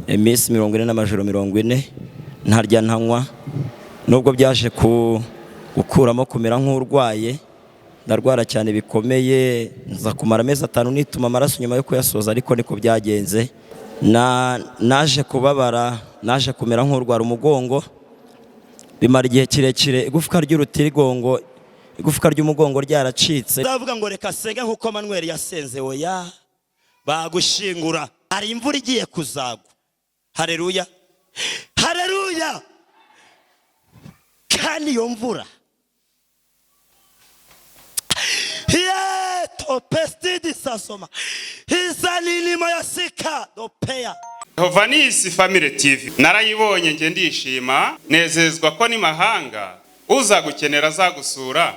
Iminsi 40 n'amajoro 40 ntarya ntanywa, nubwo byaje gukuramo kumera nk'urwaye, ndarwara cyane bikomeye, nza kumara amezi 5 nituma amaraso nyuma yo kuyasoza, ariko niko byagenze. Naje kubabara, naje kumera nk'urwara umugongo, bimara igihe kirekire, igufwa ry'urutirigongo, igufwa ry'umugongo ryaracitse. Ndavuga ngo reka senge nk'uko Manuel yasenze, oya bagushingura, hari imvura igiye kuzagwa. Haleluya, haleluya! Kandi iyo mvura topestidi sasoma izanilimo ya sika dopeya. Hovanisi Family TV narayibonye, nge ndishima, nezezwa ko ni mahanga uzagukenera azagusura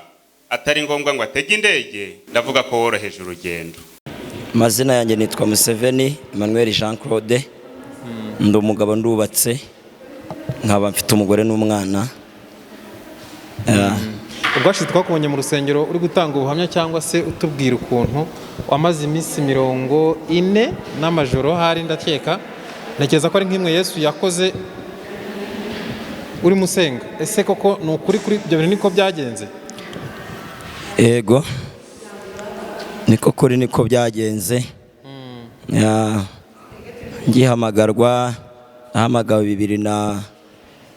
atari ngombwa ngo atege indege. Ndavuga ko woroheje urugendo. Amazina yanjye nitwa Museveni Emmanuel Jean Claude, ndi umugabo, ndubatse, nkaba mfite umugore n'umwana. Ubwashize twakubonye mu rusengero uri gutanga ubuhamya cyangwa se utubwira ukuntu wamaze iminsi 40 n'amajoro, hari ndakeka, ntekereza ko ari nk'imwe Yesu yakoze urimo usenga. Ese koko ni ukuri kuri ibyo bintu niko byagenze? Yego, niko kuri, niko byagenze. Ngihamagarwa, nahamagawe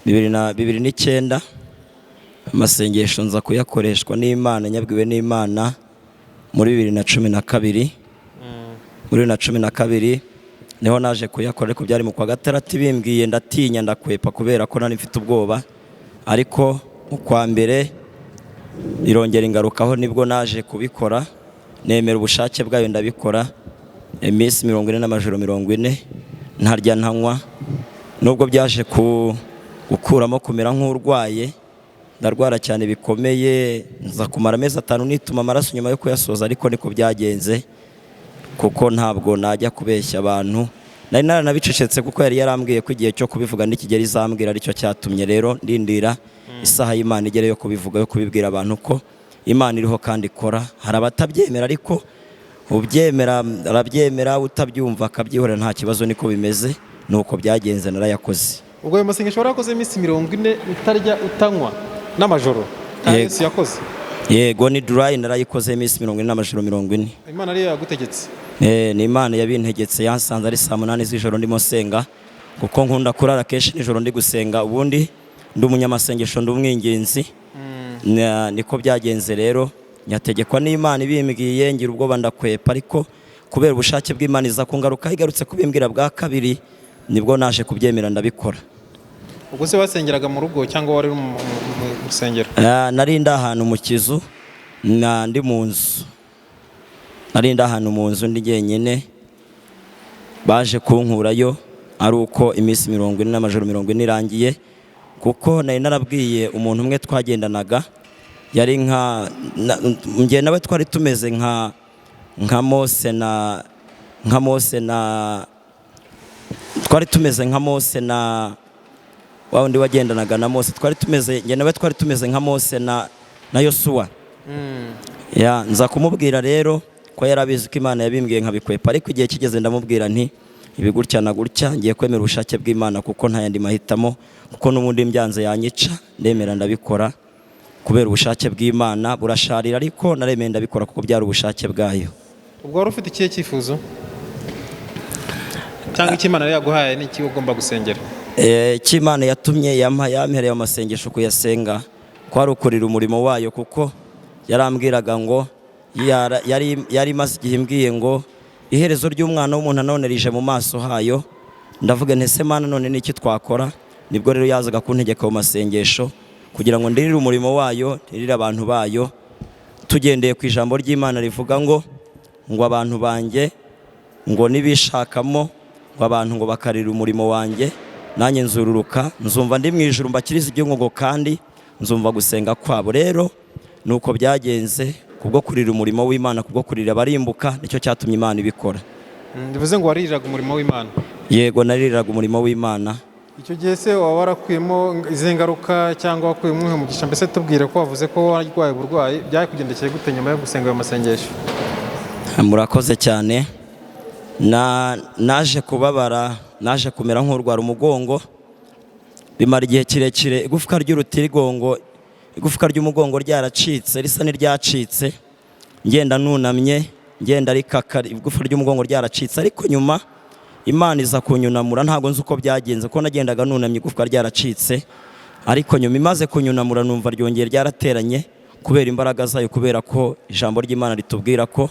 2009, amasengesho nza kuyakoreshwa n'Imana nyabwiwe n'Imana muri 2012. Muri 2012 niho naje kuyakora, ariko byari mu kwa gatandatu bimbwiye, ndatinya, ndakwepa kubera ko nari mfite ubwoba, ariko mu kwa mbere irongera ingarukaho, nibwo naje kubikora, nemera ubushake bwayo ndabikora. Iminsi 40 n'amajoro 40 ntarya ntanywa, nubwo byaje gukuramo kumera nk'urwaye, ndarwara cyane bikomeye, nza kumara amezi 5 nituma amaraso nyuma yo kuyasoza, ariko niko byagenze, kuko ntabwo najya kubeshya abantu. Nari naranabicecetse kuko yari yarambwiye ko igihe cyo kubivuga nikigera izambwira, aricyo cyatumye rero ndindira isaha y'Imana igere yo kubivuga, yo kubibwira abantu ko Imana iriho kandi ikora. Hari abatabyemera, ariko ubyemera arabyemera, utabyumva akabyihorera, nta kibazo, niko bimeze, nuko byagenze, narayakoze. Ubwo ayo masengesho warakoze iminsi 40 utarya utanywa n'amajoro kandi Yego. Yesu yakoze? Yego, ni dry, narayikoze iminsi 40 n'amajoro 40. Imana ariyo yagutegetse? Ni Imana yabintegetse, yansanze ari saa 8 z'ijoro ndimo nsenga, kuko nkunda kurara kenshi nijoro ndi gusenga, ubundi ndi umunyamasengesho, ndi umwinginzi. Niko byagenze rero, nyategekwa n'Imana ibimbwiye, ngira ubwoba ndakwepa, ariko kubera ubushake bw'Imana iza kungaruka, igarutse kubimbwira bwa kabiri nibwo naje kubyemera ndabikora. Ubwo se wasengeraga mu rugo cyangwa wari mu rusengero? Nari ndi ahantu mu kizu, ndi mu nzu, nari ndi ahantu mu nzu ndi jyenyine. Baje kunkurayo ari uko iminsi 40 n'amajoro 40 irangiye, kuko nari narabwiye umuntu umwe twagendanaga, yari nka njye nawe twari tumeze nka Mose na nka Mose na twari tumeze nka Mose na wa wundi wagendanaga na Mose, twari tumeze, njye nawe twari tumeze nka Mose na Yosuwa. Ya, nza kumubwira rero ko yarabizi ko Imana yabimbwiye nkabikwepa, ariko igihe kigeze ndamubwira nti ibi gutya na gutya, ngiye kwemera ubushake bw'Imana kuko nta yandi mahitamo, kuko n'ubundi mbyanze yanyica, ndemera ndabikora kubera ubushake bw'Imana. Burasharira, ariko naremeye ndabikora kuko byari ubushake bwayo. Ubwo wari ufite ikihe cyifuzo cyangwa icyo Imana yari yaguhaye n'iki ugomba gusengera? Icyo Imana yatumye yampereye amasengesho kuyasenga kwari ukurira umurimo wayo, kuko yarambwiraga ngo yari imaze igihe imbwiye ngo iherezo ry'umwana w'umuntu none rije mu maso hayo. Ndavuga nti ese Mana none niki twakora? Nibwo rero yazaga kuntegeka mu masengesho kugira ngo ndirire umurimo wayo, ndirire abantu bayo, tugendeye ku ijambo ry'Imana rivuga ngo abantu banjye ngo nibishakamo ngo abantu ngo bakarira umurimo wanjye, nanjye nzururuka nzumva ndi mu ijuru mbakiriza igihugu, ngo kandi nzumva gusenga kwabo. Rero nuko byagenze, kubwo kurira umurimo w'Imana, kubwo kurira abarimbuka, nicyo cyatumye Imana ibikora. Bivuze ngo waririraga umurimo w'Imana? Yego, naririraga umurimo w'Imana. Icyo gihe se waba warakuyemo izihe ngaruka cyangwa wakuyemo umugisha? Mbese tubwire ko wavuze ko warwaye uburwayi, byakugendekeye gute nyuma yo gusenga ayo masengesho? Murakoze cyane. Naje kubabara, naje kumera nk'urwara umugongo, bimara igihe kirekire. Igufwa ry'urutirigongo, igufwa ry'umugongo ryaracitse, risa n'iryacitse. Ngenda nunamye, ngenda rikaka, igufwa ry'umugongo ryaracitse. Ariko nyuma Imana iza kunyunamura. Ntabwo nzi uko byagenze, kuko nagendaga nunamye igufwa ryaracitse, ariko nyuma imaze kunyunamura numva ryongeye ryarateranye kubera imbaraga zayo, kubera ko ijambo ry'Imana ritubwira ko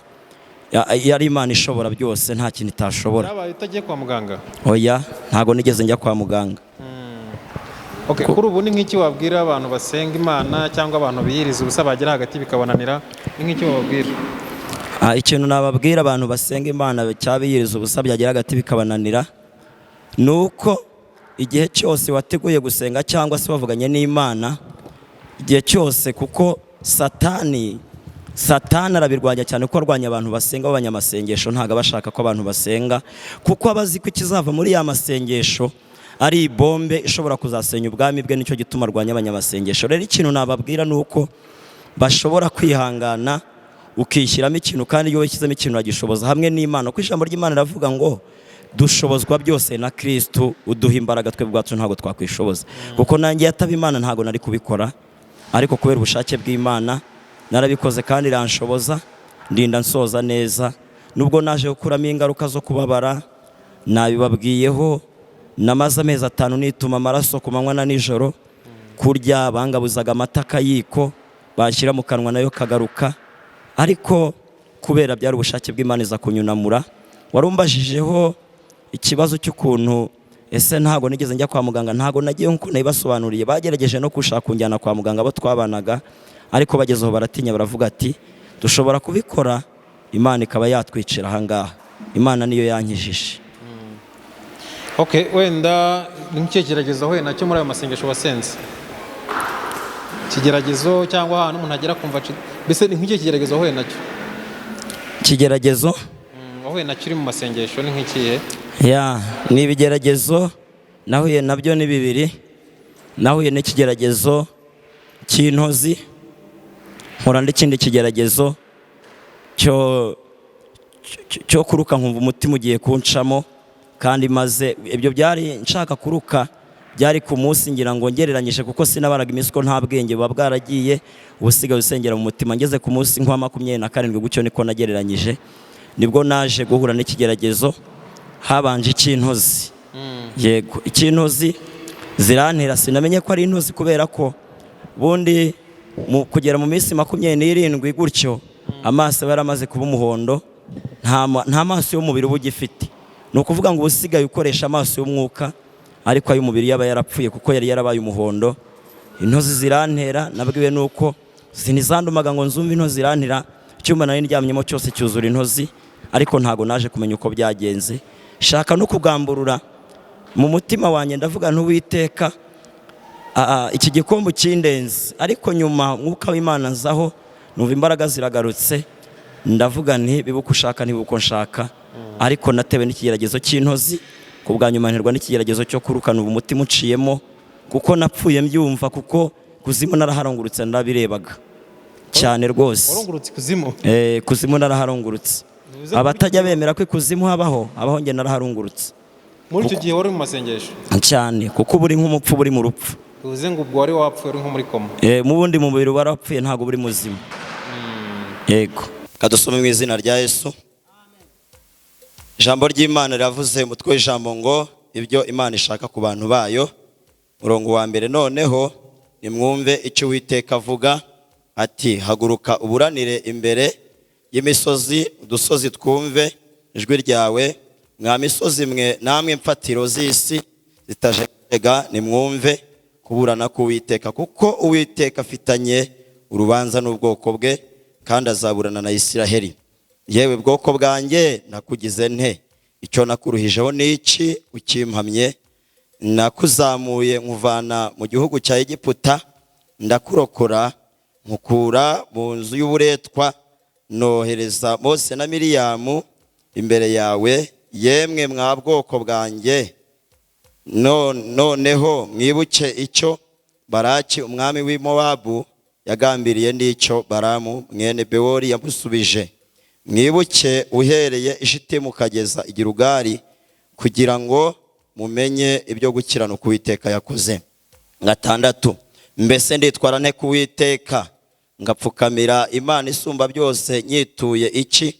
yari Imana ishobora byose, nta kintu itashobora. Byabaye utagiye kwa muganga? Oya, ntabwo nigeze njya kwa muganga. Okay, kuri ubu ni nk'iki wabwira abantu basenga Imana cyangwa abantu biyiriza ubusa bagera hagati bikabananira? Ni nk'iki wababwira? Ikintu nababwira abantu basenga Imana cyangwa biyiriza ubusa byagera hagati bikabananira, ni uko igihe cyose wateguye gusenga cyangwa se wavuganye n'Imana, igihe cyose, kuko Satani arabirwanya cyane, kuko arwanya abantu basenga b'abanyamasengesho. Ntabwo aba ashaka ko abantu basenga, kuko aba azi ko ikizava muri ya masengesho ari ibombe ishobora kuzasenya ubwami bwe. Nicyo gituma arwanya abanyamasengesho. Rero ikintu nababwira ni uko bashobora kwihangana, ukishyiramo ikintu, kandi iyo wishyizemo ikintu uragishoboza hamwe n'Imana, kuko ijambo ry'Imana riravuga ngo dushobozwa byose na Kristo uduha imbaraga. Twe ubwacu ntabwo twakwishoboza, kuko nanjye yataba Imana ntabwo nari kubikora, ariko kubera ubushake bw'Imana narabikoze kandi iranshoboza, ndinda nsoza neza, nubwo naje gukuramo ingaruka zo kubabara. Nabibabwiyeho, namaze amezi 5 nituma amaraso ku manywa na nijoro. Kurya bangabuzaga amata akayiko bashyira mu kanwa nayo kagaruka, ariko kubera byari ubushake bw'Imana iza kunyunamura. Warumbajijeho ikibazo cy'ukuntu ese ntabwo nigeze njya kwa muganga. Ntabwo nagiye, nk'uko nabibasobanuriye. Bagerageje no gushaka kunjyana kwa muganga abo twabanaga, ariko bageze aho baratinya, baravuga ati dushobora kubikora Imana ikaba yatwicira ahangaha. Imana niyo yankijije. Okay, wenda ni nk'ikihe kigeragezo wahuye nacyo muri ayo masengesho wasenze? Ikigeragezo cyangwa ahantu umuntu agera kumva, mbese ni nk'ikihe kigeragezo wahuye nacyo? Ikigeragezo Wahuye nacyo uri mu masengesho ni nk'ikihe? Ya, ni ibigeragezo nahuye nabyo ni bibiri. Nahuye n'ikigeragezo cy'intozi, mpura n'ikindi kigeragezo cyo kuruka, nkumva umutima ugiye kuncamo. Kandi maze ibyo byari nshaka kuruka, byari ku munsi ngira ngo ngereranyije, kuko sinabaraga iminsi, ko nta bwenge buba bwaragiye, ubusigaye usengera mu mutima. Ngeze ku munsi nka 27 gutyo, niko nagereranyije, nibwo naje guhura n'ikigeragezo. Habanje icy'intozi. Yego, icy'intozi zirantera, sinamenye ko ari intozi, kubera ko bundi kugera mu minsi 27 gutyo amaso aba yaramaze kuba umuhondo, nta maso y'umubiri uba ugifite. Ni ukuvuga ngo usigaye ukoresha amaso y'umwuka, ariko ay'umubiri yaba yarapfuye kuko yari yarabaye umuhondo. Intozi zirantera, nabwiwe nuko sinizandumaga ngo nzumve intozi zirantera. Icyumba nari ndyamyemo cyose cyuzura intozi, ariko ntago naje kumenya uko byagenze. Shaka no kugamburura mu mutima wanjye, ndavuga ntuwiteka iki gikombe kindenze. Ariko nyuma umwuka w'Imana nzaho, numva imbaraga ziragarutse, ndavuga nti bibuka ushaka ntibuko nshaka. Ariko natewe n'ikigeragezo cy'intozi ku bwa nyuma, nterwa n'ikigeragezo cyo kurukana ubu umutima uciyemo, kuko napfuye mbyumva, kuko kuzimu naraharungurutse, narabirebaga cyane rwose. Warungurutse ikuzimu? Kuzimu naraharungurutse. Abatajya bemera ko ikuzimu habaho, habaho, njye naraharungurutse. Muri icyo gihe wari mu masengesho? Cyane, kuko uba uri nk'umupfu, uri mu rupfu. Bivuze ngo ubwo wari wapfuye, uri nko muri koma? Mu bundi mubiri warapfuye, ntabwo buri muzima. Yego, kadusome mu izina rya Yesu. Ijambo ry'Imana riravuze, umutwe w'ijambo ngo ibyo Imana ishaka ku bantu bayo. Murongo wa mbere: noneho nimwumve icyo Uwiteka avuga, ati haguruka uburanire imbere y'imisozi, udusozi twumve ijwi ryawe. Mwa misozi mwe namwe mfatiro z'isi zitajega, nimwumve kuburana k'Uwiteka, kuko Uwiteka afitanye urubanza n'ubwoko bwe, kandi azaburana na Isiraheli. Yewe bwoko bwanjye, nakugize nte? Icyo nakuruhijeho ni iki ukimpamye? Nakuzamuye nkuvana mu gihugu cya Egiputa, ndakurokora nkukura mu nzu y'uburetwa, nohereza Mose na Miriyamu imbere yawe. Yemwe mwa bwoko bwanjye, noneho mwibuke icyo Baraki umwami w'i Mowabu yagambiriye, n'icyo Baramu mwene Bewori yamusubije. Mwibuke uhereye i Shitimu ukageza i Gilugali, kugira ngo mumenye ibyo gukiranuka Uwiteka yakoze. 6, mbese nditwara nte ku Uwiteka, ngapfukamira Imana isumba byose nyituye iki?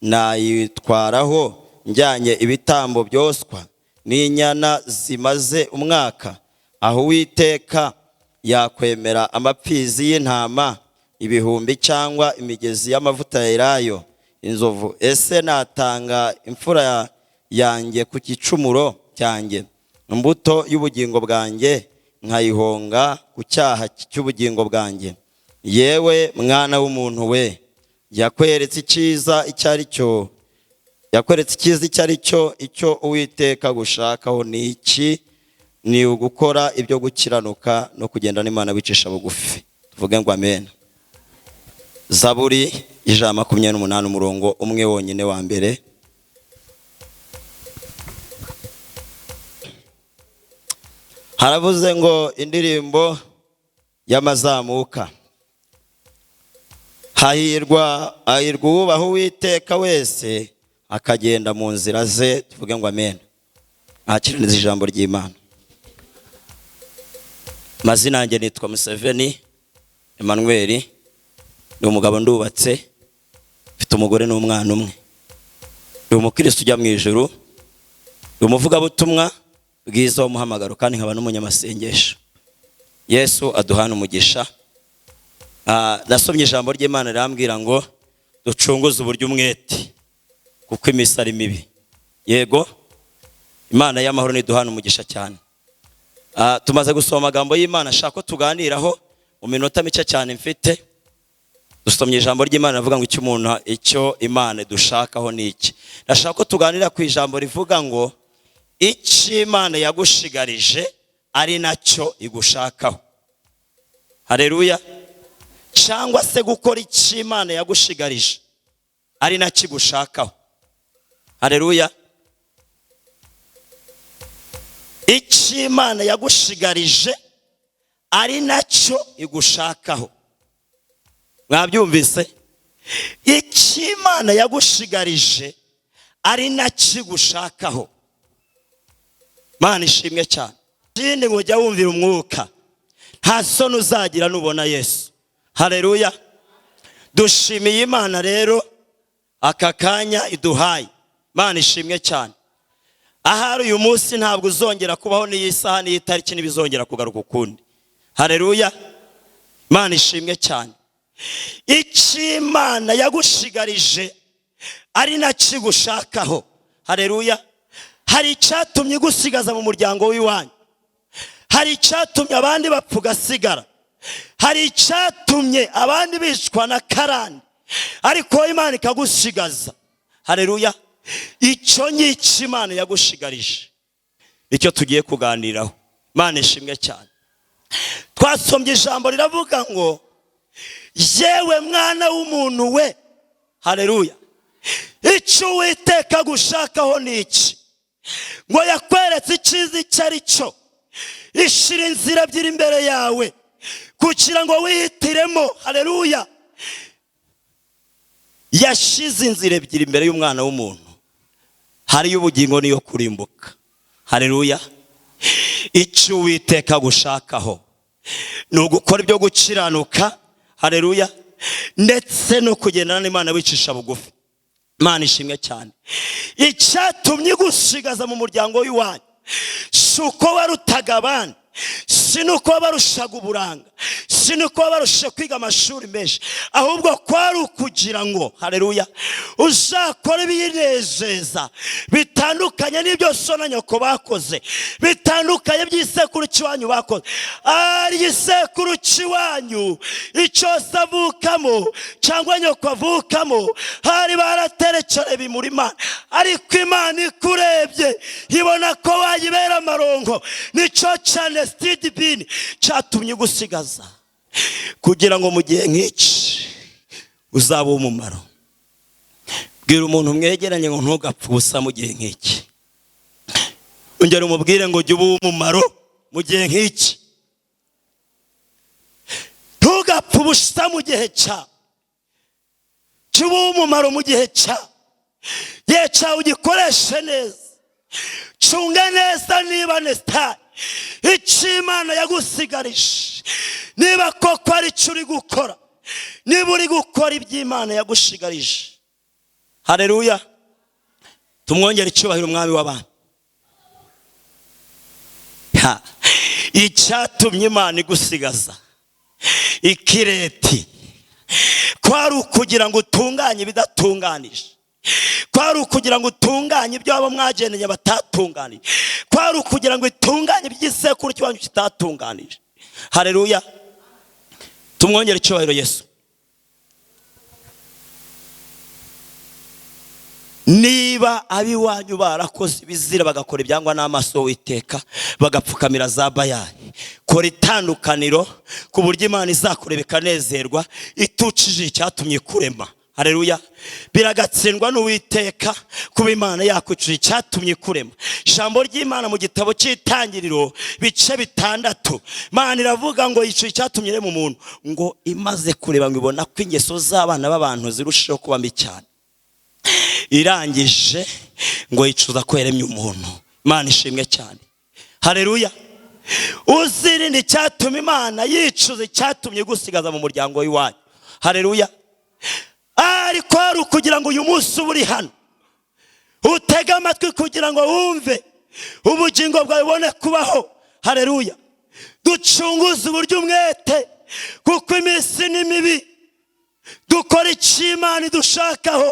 Nayitwaraho njyanye ibitambo byoswa n'inyana zimaze umwaka? Aho Uwiteka yakwemera amapfizi y'intama ibihumbi, cyangwa imigezi y'amavuta ya elayo inzovu? Ese natanga imfura yanjye ku gicumuro cyanjye, imbuto y'ubugingo bwanjye nkayihonga ku cyaha cy'ubugingo bwanjye? Yewe mwana w'umuntu we, yakweretse icyiza icyo ari cyo, yakweretse icyiza icyo ari cyo. Icyo Uwiteka gushakaho ni iki? Ni ugukora ibyo gukiranuka no kugenda n'Imana wicisha bugufi. Tuvuge ngo amen. Zaburi 128 umurongo umwe wonyine wa mbere. Haravuze ngo indirimbo y'amazamuka. Hahirwa uwubaha Uwiteka wese, akagenda mu nzira ze. Tuvuge ngo amen. Akiraniza ijambo ry'Imana. Mazina yanjye nitwa Museveni Emmanuel, ni umugabo ndubatse, mfite umugore n'umwana umwe. Ndi umukristo ujya mu ijuru, ndi umuvugabutumwa bwiza w'umuhamagaro, kandi nkaba n'umunyamasengesho. Yesu aduhana umugisha. Nasomye ijambo ry'Imana rirambwira ngo ducunguze uburyo umwete, kuko iminsi ari mibi. Yego, Imana y'amahoro niduhana umugisha cyane. Tumaze gusoma amagambo y'Imana, ashaka ko tuganiraho mu minota mike cyane mfite. Dusomye ijambo ry'Imana rivuga ngo icyo umuntu, icyo Imana dushakaho ni iki. Ndashaka ko tuganira ku ijambo rivuga ngo icyo Imana yagushigarije ari nacyo igushakaho. Haleluya. Cyangwa se gukora icyo Imana yagushigarije ari nacyo igushakaho. Haleluya. Icyo Imana yagushigarije ari nacyo igushakaho. Mwabyumvise? Icyo Imana yagushigarije ari nacyo igushakaho. Mana ishimwe cyane. Ikindi ngo ujya wumvira umwuka, nta soni uzagira nubona Yesu. Haleluya. Dushimiye Imana rero aka kanya iduhaye. Mana ishimwe cyane. Ahari uyu munsi ntabwo uzongera kubaho n'iyi saha n'iyi tariki ntibizongera kugaruka ukundi. Haleluya. Mana ishimwe cyane. Icyo Imana yagushigarije ari nacyo igushakaho. Haleluya. Hari icyatumye igusigaza mu muryango w'iwanyu, hari icyatumye abandi bapfa ugasigara, hari icyatumye abandi bicwa na karande, ariko Imana ikagusigaza. Haleluya. Icyo ngicyo Imana yagushigarije icyo tugiye kuganiraho. Imana ishimwe cyane. Twasomye ijambo riravuga ngo yewe mwana w'umuntu we, haleluya, icyo Uwiteka gushakaho ni iki? Ngo yakweretse icyiza icyo ari cyo, ishira inzira ebyiri imbere yawe kugira ngo wihitiremo. Haleluya. Yashize inzira ebyiri imbere y'umwana w'umuntu, hari y'ubugingo niyo kurimbuka. Haleluya. Icyo Uwiteka gushakaho ni ugukora ibyo gukiranuka. Haleluya. Ndetse no kugendana n'Imana wicisha bugufi. Imana ishimwe cyane. Icyatumye igusigaza mu muryango w'iwanyu si uko warutaga abandi, si nuko barushaga uburanga, si nuko barusha kwiga amashuri menshi, ahubwo kwari ukugira ngo haleluya uzakora ibinezeza bitandukanye n'ibyo so na nyoko bakoze, bitandukanye by'isekuru cy'iwanyu bakoze. Ari isekuru cy'iwanyu icyo avukamo cyangwa nyoko avukamo, hari baraterekere bimurima, ariko Imana ikurebye ibona ko wayibera amarongo. Nicyo cyane Stidibini cyatumye gusigaza kugira ngo mu gihe nk'iki uzaba umumaro. Bwira umuntu mwegeranye ngo ntugapfe ubusa mu gihe nk'iki. Ongera umubwire ngo jya uba umumaro mu gihe nk'iki. Ntugapfe ubusa mu gihe cyawe. Kiba umumaro mu gihe cyawe, igihe cyawe ugikoreshe neza, cunga neza niba nesitari icyo Imana yagusigarije, niba koko ari cyo uri gukora, niba uri gukora iby'Imana yagushigarije. Haleluya, tumwongere icyubahiro umwami w'abantu. Icyatumye Imana igusigaza ikireti kwari ukugira ngo utunganye ibidatunganije, kwari ukugira ngo utunganye ibyo abo mwagendanye batatunganije, kwari ukugira ngo itunganye iby'isekuru cy'iwanyu kitatunganije. Haleluya, tumwongere icyubahiro Yesu. Niba abiwanyu barakoze ibizira bagakora ibyangwa n'amaso witeka bagapfukamira za Bayali, kora itandukaniro ku buryo Imana izakureba ikanezerwa itucije icyatumye kurema. Haleluya, biragatsindwa n'Uwiteka kuba Imana yakwicuje icyatumye kurema. Ijambo ry'Imana mu gitabo cy'Itangiriro bice 6, Imana iravuga ngo yicuye icyatumye irema umuntu, ngo imaze kureba ngo ibona ko ingeso z'abana b'abantu zirushaho kuba mbi cyane, irangije ngo yicuza ko yaremye umuntu. Imana ishimwe cyane. Haleluya, uzirinde icyatumye Imana yicuza icyatumye gusigaza mu muryango w'iwanyu. Haleluya, ariko hari ukugira ngo uyu munsi uri hano utege amatwi kugira ngo wumve ubugingo bwawe bubone kubaho. Haleluya, ducunguze uburyo umwete, kuko iminsi ni mibi. Dukora icyo Imana idushakaho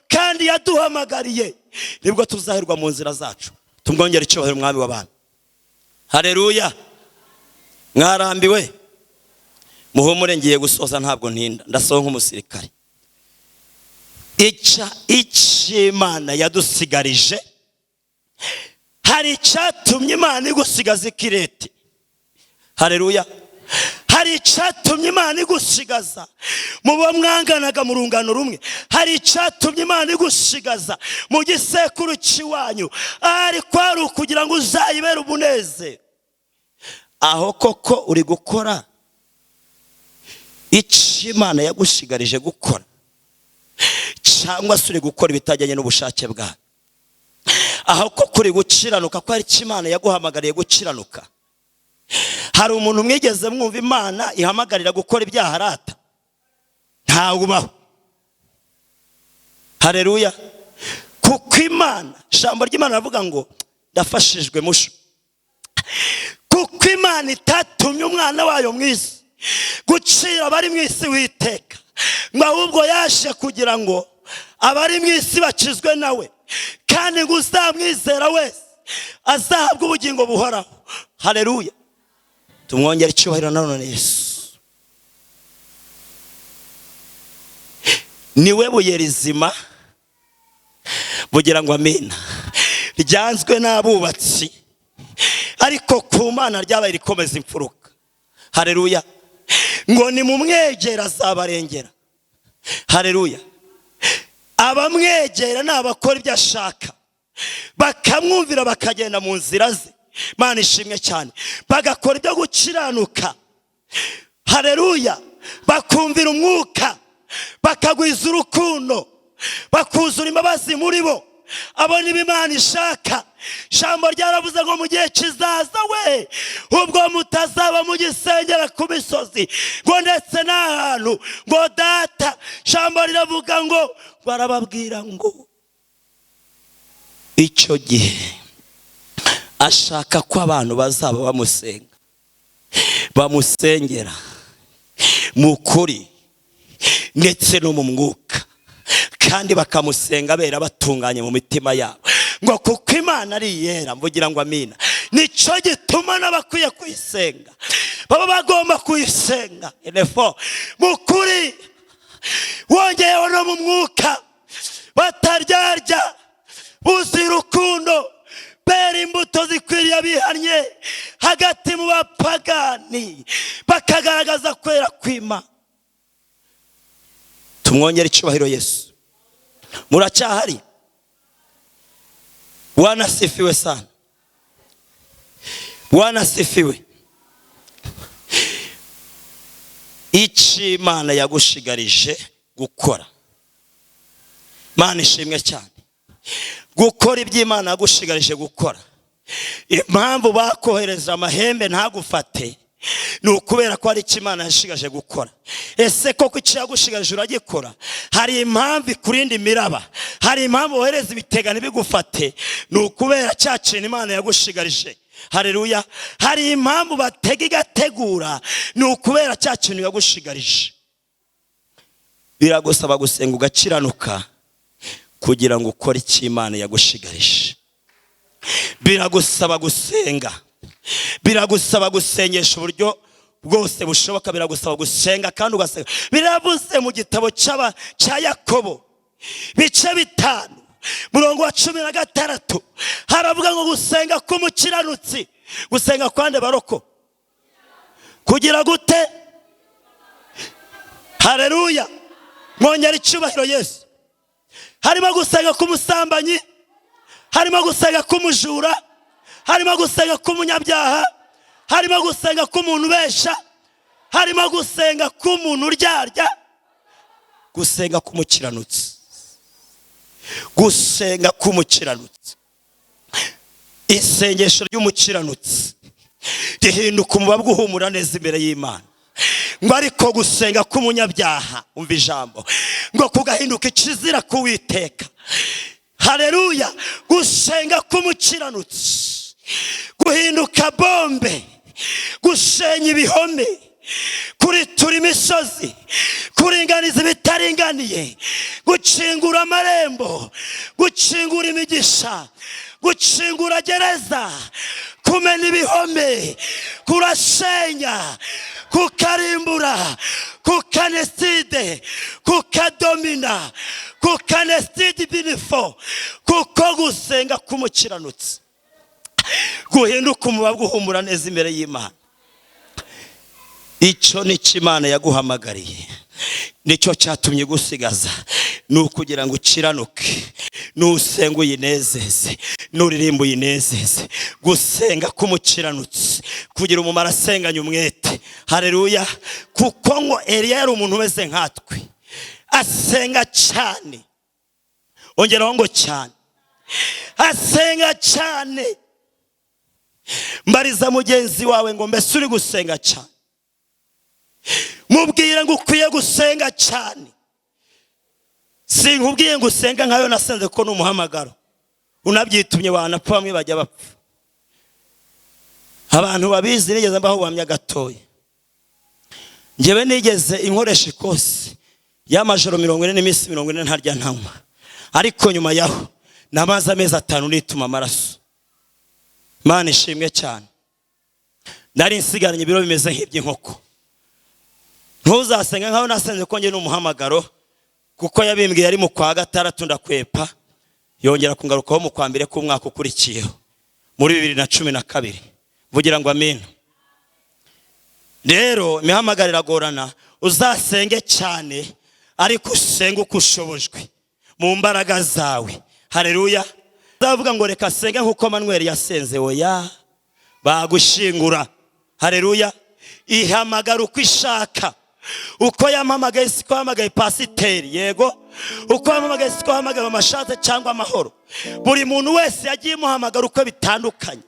kandi yaduhamagariye, nibwo tuzahirwa mu nzira zacu. Tumwongere icyubahiro umwami w'abantu. Haleluya, mwarambiwe? Muhumure, ngiye gusoza, ntabwo ntinda, ndasohoka nk'umusirikare. Icyo Imana yadusigarije, hari icyatumye Imana igusigaza ikireti. Haleluya, hari icyatumye Imana igusigaza mu bo mwanganaga mu rungano rumwe, hari icyatumye Imana igusigaza mu gisekuru cy'iwanyu, ariko ari ukugira ngo uzayibere umunezero. Aho koko uri gukora icyo Imana yagushigarije gukora, cyangwa se uri gukora ibitajyanye n'ubushake bwawe? Aho koko uri gukiranuka ko ari icyo Imana yaguhamagariye gukiranuka? Hari umuntu mwigeze mwumva Imana ihamagarira gukora ibyaha arata? Ntawe ubaho. Haleluya, kuko Imana, ijambo ry'Imana ravuga ngo ndafashijwe musho, kuko Imana itatumye umwana wayo mu isi gucira abari mu isi witeka, ngo ahubwo yaje kugira ngo abari mu isi bakizwe nawe, kandi ngo uzamwizera wese azahabwe ubugingo buhoraho. Haleluya, tumwongere icyubahiro nanone Yesu. Niwe buye rizima, bugira ngo amina, ryanzwe n'abubatsi ariko ku Mana ryabaye rikomeza imfuruka. Haleluya, ngo ni mumwegera azabarengera. Haleluya, abamwegera ni abakora ibyo ashaka, bakamwumvira bakagenda mu nzira ze. Imana ishimwe cyane, bagakora ibyo gukiranuka. Haleluya, bakumvira umwuka, bakagwiza urukundo, bakuzura imbabazi muri bo. Abo nibo Imana ishaka. Ijambo ryaravuze ngo mu gihe kizaza we, ubwo mutazaba mugisengera ku misozi ngo ndetse n'ahantu ngo data, ijambo riravuga ngo barababwira ngo icyo gihe ashaka ko abantu bazaba bamusenga, bamusengera mu kuri ndetse no mu mwuka, kandi bakamusenga bera batunganye mu mitima yabo, ngo kuko Imana ari iyera. Mvugira ngo amina. Nicyo gituma n'abakwiye kuyisenga baba bagomba kuyisenga enefo mu kuri, wongeyeho no mu mwuka, bataryarya, buzuye urukundo, bera imbuto zikwiriye abihannye hagati mu bapagani, bakagaragaza kwera kw'Imana. Tumwongere icyubahiro Yesu. Muracyahari? Bwana asifiwe sana. Bwana asifiwe. Icyo Imana yagushigarije gukora, Mana ishimwe cyane. Gukora iby'Imana yagushigarije gukora. Impamvu bakohereza amahembe ntagufate ni ukubera ko hari icyo Imana yashigaje gukora. Ese koko icyo yagushigaje uragikora? Hari impamvu ikurinda imiraba, hari impamvu wohereza ibitega ntibigufate, ni ukubera cya kintu Imana yagushigarije. Hareruya. Hari impamvu batega igategura, ni ukubera cya kintu yagushigarije. Biragusaba gusenga ugakiranuka kugira ngo ukore icyo Imana yagushigarije. Biragusaba gusenga, biragusaba gusengesha uburyo bwose bushoboka, biragusaba gusenga kandi ugasenga. Biravuze mu gitabo cya Yakobo bice 5 murongo wa 16, haravuga ngo gusenga k'umukiranutsi, gusenga kwande baroko kugira gute? Haleluya, mwongera icyubahiro Yesu. Harimo gusenga k'umusambanyi, harimo gusenga k'umujura, harimo gusenga k'umunyabyaha, harimo gusenga k'umuntu ubesha, harimo gusenga k'umuntu uryarya, gusenga k'umukiranutsi, gusenga k'umukiranutsi. Isengesho ry'umukiranutsi rihinduka umubabwa uhumura neza imbere y'Imana. Ngo ariko gusenga k'umunyabyaha, umva ijambo, ngo kugahinduka ikizira k'Uwiteka. Haleluya. Gusenga k'umukiranutsi guhinduka bombe, gusenya ibihome, kuritura imisozi, kuringaniza ibitaringaniye, gukingura amarembo, gukingura imigisha, gukingura gereza, kumena ibihome, kurasenya, kukarimbura, kukaneside, kukadomina, kukaneside binifo. Kuko gusenga k'umukiranutsi guhinduka umubabwa uhumura neza imbere y'Imana. Icyo nicyo Imana yaguhamagariye, nicyo cyatumye gusigaza, ni ukugira ngo ukiranuke, nusenga uyinezeze, nuririmba uyinezeze. Gusenga k'umukiranutsi kugira umumaro asenganye umwete. Haleluya. Kuko ngo Eliya yari umuntu umeze nkatwe, asenga cyane, ongeraho ngo cyane, asenga cyane. Mbariza mugenzi wawe ngo mbese uri gusenga cyane? Mubwire ngo ukwiye gusenga cyane. Sinkubwiye ngo usenga nkayo nasenze, kuko ni umuhamagaro unabyitumye wanapfa, bamwe bajya bapfa. Abantu babizi nigeze mbaho ubuhamya gatoya. Njyewe nigeze inkoresha ikosi y'amajoro 40 n'iminsi 40 ntarya ntanywa, ariko nyuma yaho namaze amezi 5 nituma amaraso. Imana ishimwe cyane. Nari nsigaranye ibiro bimeze nk'iby'inkoko. Ntuzasenga nkaho nasenze, ko njye ni umuhamagaro, kuko yabimbwiye ari mu kwa 6 ndakwepa, yongera kungarukaho mu kwa mbere k'umwaka ukurikiyeho muri 2012. Mvugira ngo amina. Rero imihamagaro iragorana, uzasenge cyane ariko usenge uko ushobojwe mu mbaraga zawe. Haleluya. Uzavuga ngo reka senge nkuko Manuel yasenze, oya, bagushingura. Haleluya. Ihamagara uko ishaka. Uko yampamagaye siko yahamagaye pasiteri, yego. Uko yampamagaye siko yahamagaye amashatse cyangwa amahoro. Buri muntu wese yagiye imuhamagara uko bitandukanye.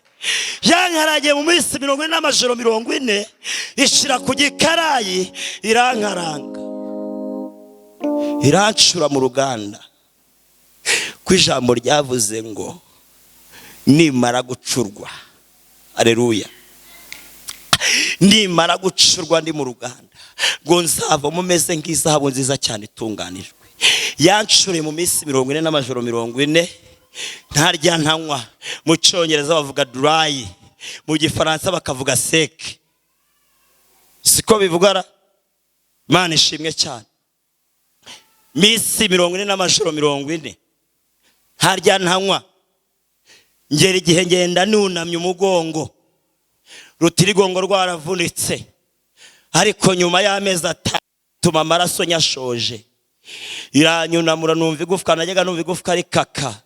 Yankaragiye mu minsi 40 n'amajoro 40, ishira ku gikarayi irankaranga, irancura mu ruganda. Ko ijambo ryavuze ngo nimara gucurwa, haleluya, nimara gucurwa ndi mu ruganda, ngo nzavamo meze nk'izahabu nziza cyane itunganijwe. Yancuriye mu minsi 40 n'amajoro 40 ntarya ntanywa. Mu cyongereza bavuga dry, mu gifaransa bakavuga sec, siko bivugara. Imana ishimwe cyane. Minsi 40 n'amajoro 40 ntarya ntanywa, ngera igihe ngenda nunamye umugongo, rutirigongo rwaravunitse, ariko nyuma y'amezi 3 amaraso nyashoje iranyunamura, numva igufwa, najyaga numva igufwa rikaka.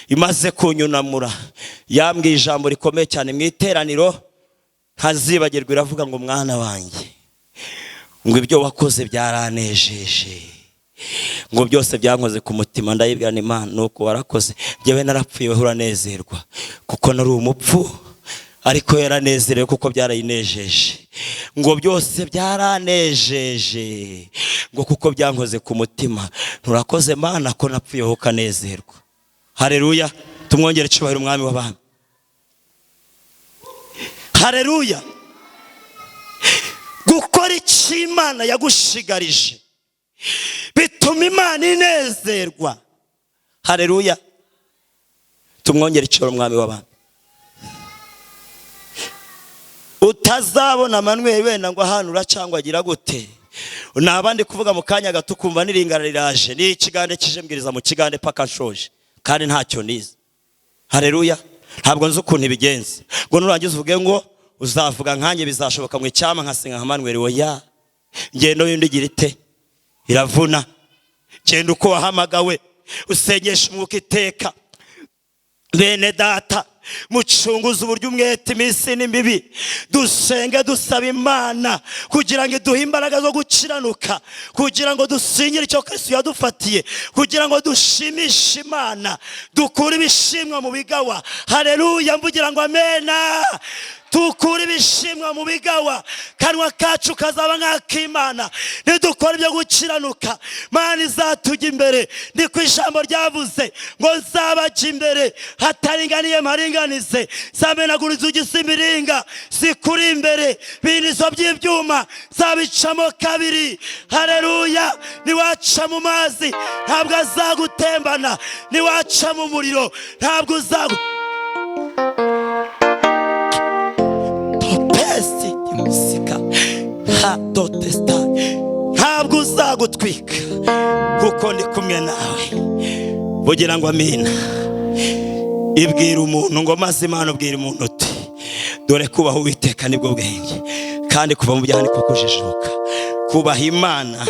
Imaze kunyunamura yambwiye ijambo rikomeye cyane mu iteraniro ntazibagirwa, iravuga ngo mwana wanjye, ngo ibyo wakoze byaranejeje. Ngo byose byankoze ku mutima, ndayibwira ni Imana nuko warakoze, njyewe narapfuye wowe uranezerwa, kuko nari umupfu ariko yaranezerewe kuko byarayinejeje. Ngo byose byaranejeje, ngo kuko byankoze ku mutima. Nturakoze Mana ko napfuye wowe ukanezerwa. Haleluya, tumwongere icyubahiro umwami w'abami. Haleluya. Gukora icyo Imana yagushigarije bituma Imana inezerwa. Haleluya, tumwongere icyubahiro umwami w'abami. Utazabona Manuel wenda ngo ahanura cyangwa agira gute, nabandi kuvuga mu kanya gato ukumva niringara riraje, ni ikigande kije mbwiriza mu kigande paka nshoje kandi ntacyo nize. Haleluya, ntabwo nzi ukuntu ibigenza. Ngo nurangiza uvuge ngo uzavuga nkanjye bizashoboka mu icyama nkasenga nka Manuel. Oya, ngendo y'undi igira ite? Iravuna. Genda uko wahamagawe, usengesha umwuka iteka. Bene data, mucunguze uburyo umwete, iminsi ni mibi. Dusenge dusaba Imana kugira ngo iduhe imbaraga zo gukiranuka, kugira ngo dusingire icyo Kristo yadufatiye, kugira ngo dushimishe Imana, dukure ibishimwa mu bigawa. Haleluya, mvugira ngo amena. Tukure ibishimwa mu bigawa, kanwa kacu kazaba nk'ak'Imana. Nidukora ibyo gukiranuka, Mana izatujya imbere. Ni ku ijambo ryavuze ngo nzabajya imbere hataringaniye mparinganize, nzamenagura inzugi z'imiringa zikuri imbere, binizo by'ibyuma nzabicamo kabiri. Haleluya, niwaca mu mazi ntabwo azagutembana, niwaca mu muriro ntabwo uzagu ntabwo uzagutwika, kuko ndi kumwe nawe. Bugira ngo amina. Ibwira umuntu ngo maze Imana ubwira umuntu uti dore kubaha Uwiteka nibwo bwenge, kandi kuva mu byaha niko kujijuka. Kubaha Imana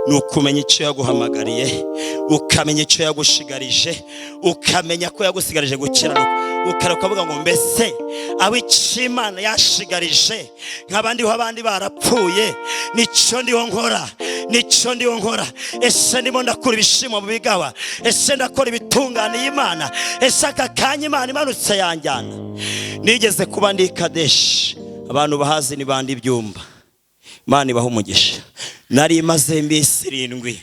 ni ukumenya icyo yaguhamagariye, ukamenya icyo yagushigarije, ukamenya ko yagusigarije gukiranuka, ukavuga ngo mbese abo icyo Imana yashigarije nk'abandi abandi barapfuye, nicyo ndiho nkora, nicyo ndiho nkora. Ese ndimo ndakura ibishimo mu bigawa? Ese ndakora ibitunganiye Imana? Ese aka kanya Imana imanutse yanjyana? Nigeze kuba ndi Kadeshi, abantu bahazi ni bandi ibyumba. Imana ibaha umugisha. Nari imaze iminsi 7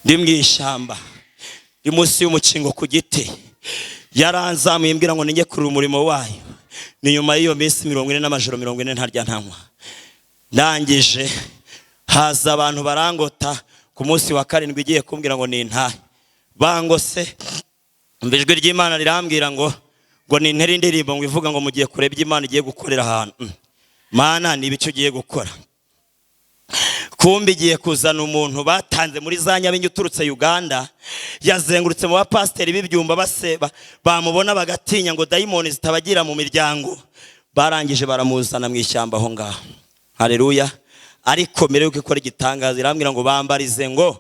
ndi mu ishyamba, ndi munsi y'umukingo ku giti. Yaranzamuye imbwira ngo ninjye kurura umurimo wayo. Ni nyuma y'iyo minsi 40 n'amajoro 40 ntarya ntanywa. Ndangije haza abantu barangota ku munsi wa 7 igiye kumbwira ngo nintahe. Bangose ijwi ry'Imana rirambwira ngo nintere indirimbo ngo ivuga ngo mugiye kureba ibyo Imana igiye gukorera ahantu. Mana ni ibiki ugiye gukora? Kumbi igiye kuzana umuntu batanze muri za Nyabingi uturutse Uganda, yazengurutse mu bapasiteri b'ibyumba baseba, bamubona bagatinya ngo dayimoni zitabagira mu miryango. Barangije baramuzana mu ishyamba aho ngaho. Haleluya. Ariko mbere yuko ikora igitangaza irambwira ngo bambarize ngo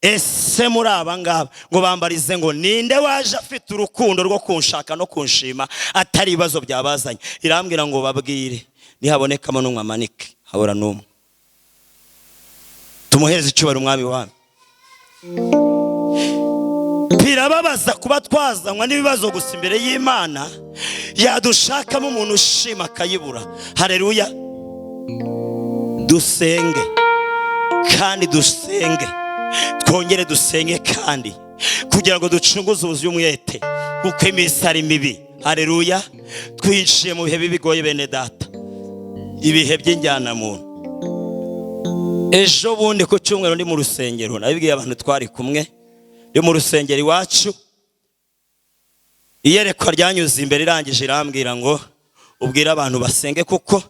ese muri aba ngaba, ngo bambarize ngo ninde waje afite urukundo rwo kunshaka no kunshima atari ibibazo byabazanye. Irambwira ngo babwire nihabonekamo n'umwe amanike, habura n'umwe. Tumuhereze icyubahiro umwami wami. Birababaza kuba twazanywa n'ibibazo gusa imbere y'Imana, yadushakamo umuntu ushima akayibura. Haleluya. Dusenge kandi dusenge, twongere dusenge kandi, kugira ngo ducunguze ubuzi umwete, kuko iminsi ari mibi. Haleluya. Twinjiye mu bihe bigoye bene data, ibihe by'injyana muntu. Ejo bundi ku cyumweru ndi mu rusengero, nabibwiye abantu twari kumwe, ndi mu rusengero iwacu, iyerekwa ryanyuze imbere irangije irambwira ngo ubwire abantu basenge kuko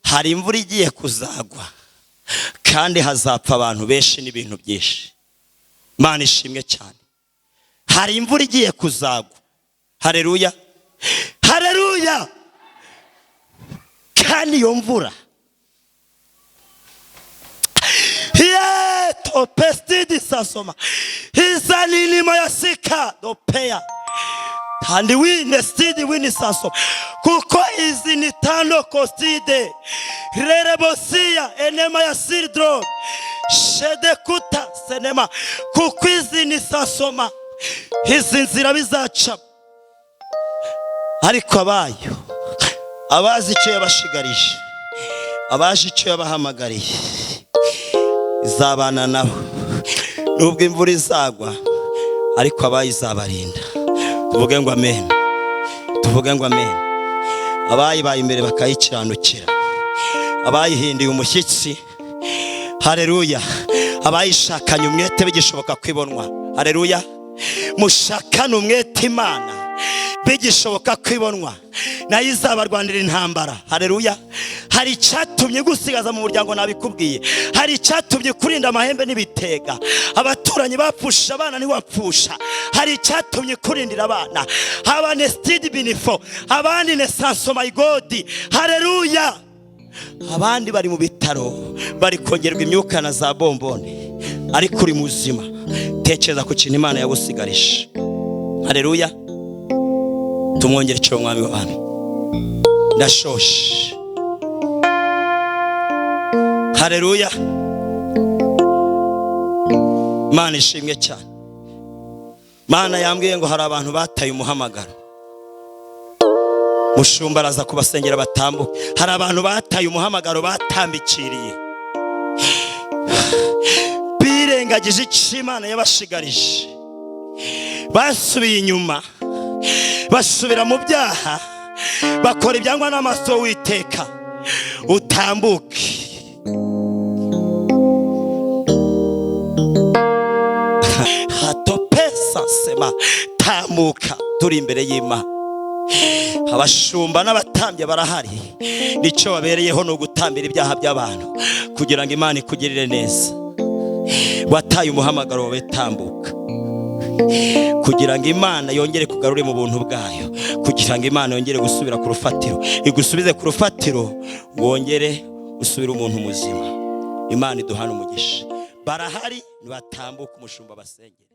hari imvura igiye kuzagwa kandi hazapfa abantu benshi n'ibintu byinshi. Imana ishimwe cyane. Hari imvura igiye kuzagwa. Haleluya, haleluya. Kandi iyo mvura topestidi sasoma izanilima ya sika dopeya kandi wine stidi wini sasoma, kuko izi ni tano kostide rerebosia enema ya sirdro Shedekuta senema, kuko izi ni sasoma, izi nzira bizacamo, ariko abayo, abazi icyo yabashigarije, abaje icyo yabahamagariye, izabana nabo nubwo imvura izagwa, ariko abayo izabarinda. Tuvuge ngo amen, tuvuge ngo amen. Abayibaye imbere bakayikiranukira, abayihindiye umushyitsi, hareruya, abayishakanye umwete bigishoboka kwibonwa, hareruya. Mushakane umwete Imana bigishoboka kwibonwa, nayo izabarwanira intambara, hareruya. Hari icyatumye gusigaza mu muryango, nabikubwiye. Hari icyatumye kurinda amahembe n'ibitega, abaturanyi bapfusha abana ntiwapfusha. Hari icyatumye kurindira abana, haba nesitidi binifo, abandi nesanso mayigodi, hareruya. Abandi bari mu bitaro bari kongerwa imyuka na za bombone, ariko uri muzima. Tekereza ku kintu Imana yagusigarije, hareruya. Tumwongere icyo mwami w'abami. Ndashoshe, hareruya. Imana ishimwe cyane. Imana yambwiye ngo hari abantu bataye umuhamagaro, mushumba araza kubasengera batambuke. Hari abantu bataye umuhamagaro, batambikiriye, birengagije icyo Imana yabashigarije, basubiye inyuma, basubira mu byaha, bakora ibyangwa n'amaso witeka. Utambuke, hatopesa sema, tambuka, turi imbere y'Imana. Abashumba n'abatambyi barahari, nicyo babereyeho ni ugutambira ibyaha by'abantu kugira ngo Imana ikugirire neza. Wataye umuhamagaro wawe, tambuka, kugira ngo Imana yongere kugarure mu buntu bwayo, kugira ngo Imana yongere gusubira ku rufatiro, igusubize ku rufatiro, wongere usubire umuntu muzima. Imana iduhana umugisha. Barahari, nibatambuka, umushumba basengere.